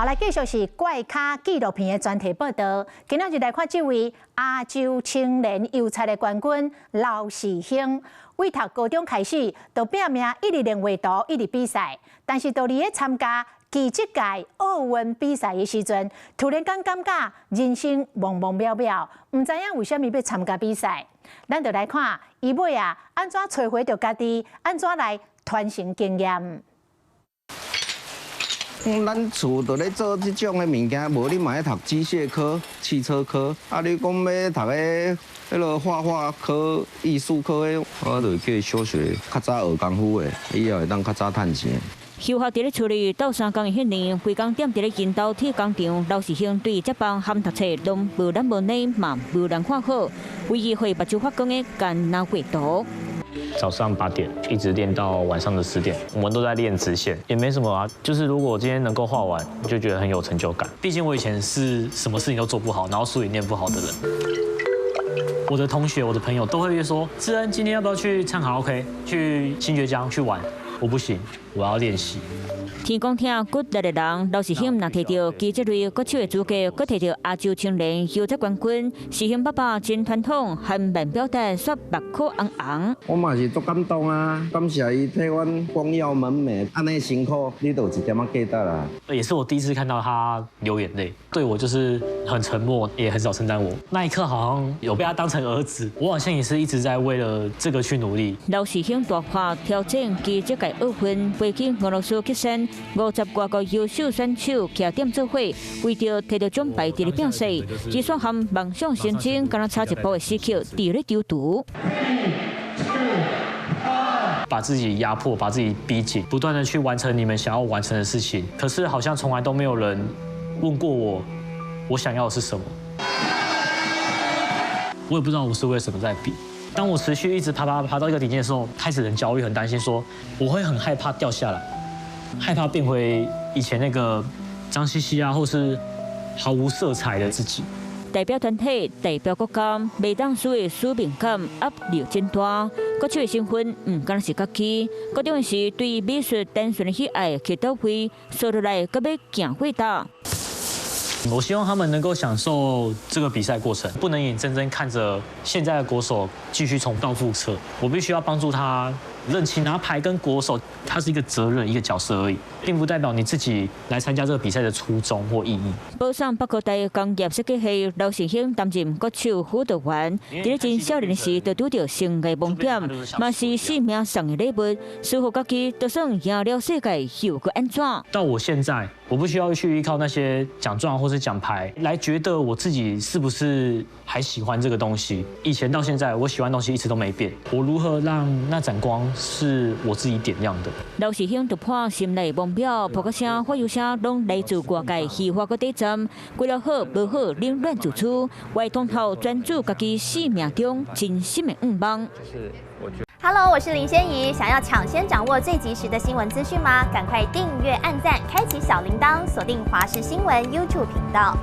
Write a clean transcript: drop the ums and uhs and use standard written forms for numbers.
好，來繼續是怪咖紀錄片的專題報導。今仔日來看這位亞洲青年油漆的冠軍劉世興，為讀高中開始就拼命一直練畫圖，一直比賽。但是到佇咧參加奇蹟屆奧運比賽的時陣，突然間感覺人生茫茫渺渺，毋知影為啥物欲參加比賽。咱就來看伊尾啊，按怎揣回著家己，按怎來傳承經驗。咱厝就咧做這種的物件，無你嘛愛讀機械科、汽車科，啊，你講欲讀彼彼个畫畫科、藝術科的，我就去小學較早學功夫的，以後會當較早趁錢。休學佇咧厝裡鬥相共的彼年，規工踮佇咧𪜶兜鐵工廠，劉世興對這幫含讀冊攏無懶無懶，嘛無人看好，唯一會目睭發光的，干焦畫圖。早上8點一直練到晚上的10點，我們都在練直線，也沒什麼啊。就是如果今天能夠畫完，就覺得很有成就感。畢竟我以前是什麼事情都做不好，然後書也念不好的人。我的同學、我的朋友都會約說：“智恩，今天要不要去唱卡拉 OK，去新崛江去玩？”我不行，我要練習。天公疼骨力的人，劉世興若提著奇蹟類國手的資格，閣提著亞洲青年油漆冠軍。世興爸爸真傳統，含慢表達，煞目眶紅紅。我嘛是足感動啊，感謝伊替阮光耀門楣，按呢辛苦，你都有一點仔記得啦。也是我第一次看到他流眼淚，對我就是很沉默，也很少稱讚我。那一刻好像有被他當成兒子，我好像也是一直在為了這個去努力。劉世興大破挑戰奇蹟屆奧運，飛去俄羅斯決賽，50外個優秀選手徛點做伙，為著提著獎牌佇咧拼賽，就算和夢想成真，敢若差一步的時刻，佇咧躊躇。把自己壓迫，把自己逼緊，不斷的去完成你們想要完成的事情。可是好像從來都沒有人問過我，我想要的是什麼。我也不知道我是為什麼在比。當我持續一直爬爬爬到一個頂點的時候，開始很焦慮、很擔心，說我會很害怕掉下來，害怕變回以前那個髒兮兮啊，或是毫無色彩的自己。代表團體、代表國家，袂當輸的使命感壓力真大。國手的身份毋敢是家己，閣重要是對美術單純的喜愛去到位，說落來閣欲行火大。我希望他們能夠享受這個比賽過程，不能眼睜睜看着現在的國手繼續重蹈覆轍。我必須要幫助他認清拿牌跟國手，他是一個責任、一個角色而已，並不代表你自己來參加這個比賽的初衷或意義。保送北科大工業設計系劉世興擔任國手輔導員，佇咧真少年時就拄著生涯盲點，嘛是性命送的禮物，師傅家己就算贏了世界，又閣按怎？到我現在，我不需要去依靠那些獎狀或是獎牌來覺得我自己是不是還喜歡這個東西。以前到現在，我喜歡的東西一直都沒變。我如何讓那盞光是我自己點亮的？劉世興突破心內目標，噗個聲、發油聲，攏來自外界虛華閣短暫，過了好無好，冷暖自知，外通頭專注家己生命中真心的願望。 Hello，我是林仙怡。想要搶先掌握最及時的新聞資訊嗎？趕快訂閱、按讚、開啟小鈴鐺，鎖定華視新聞 YouTube 頻道。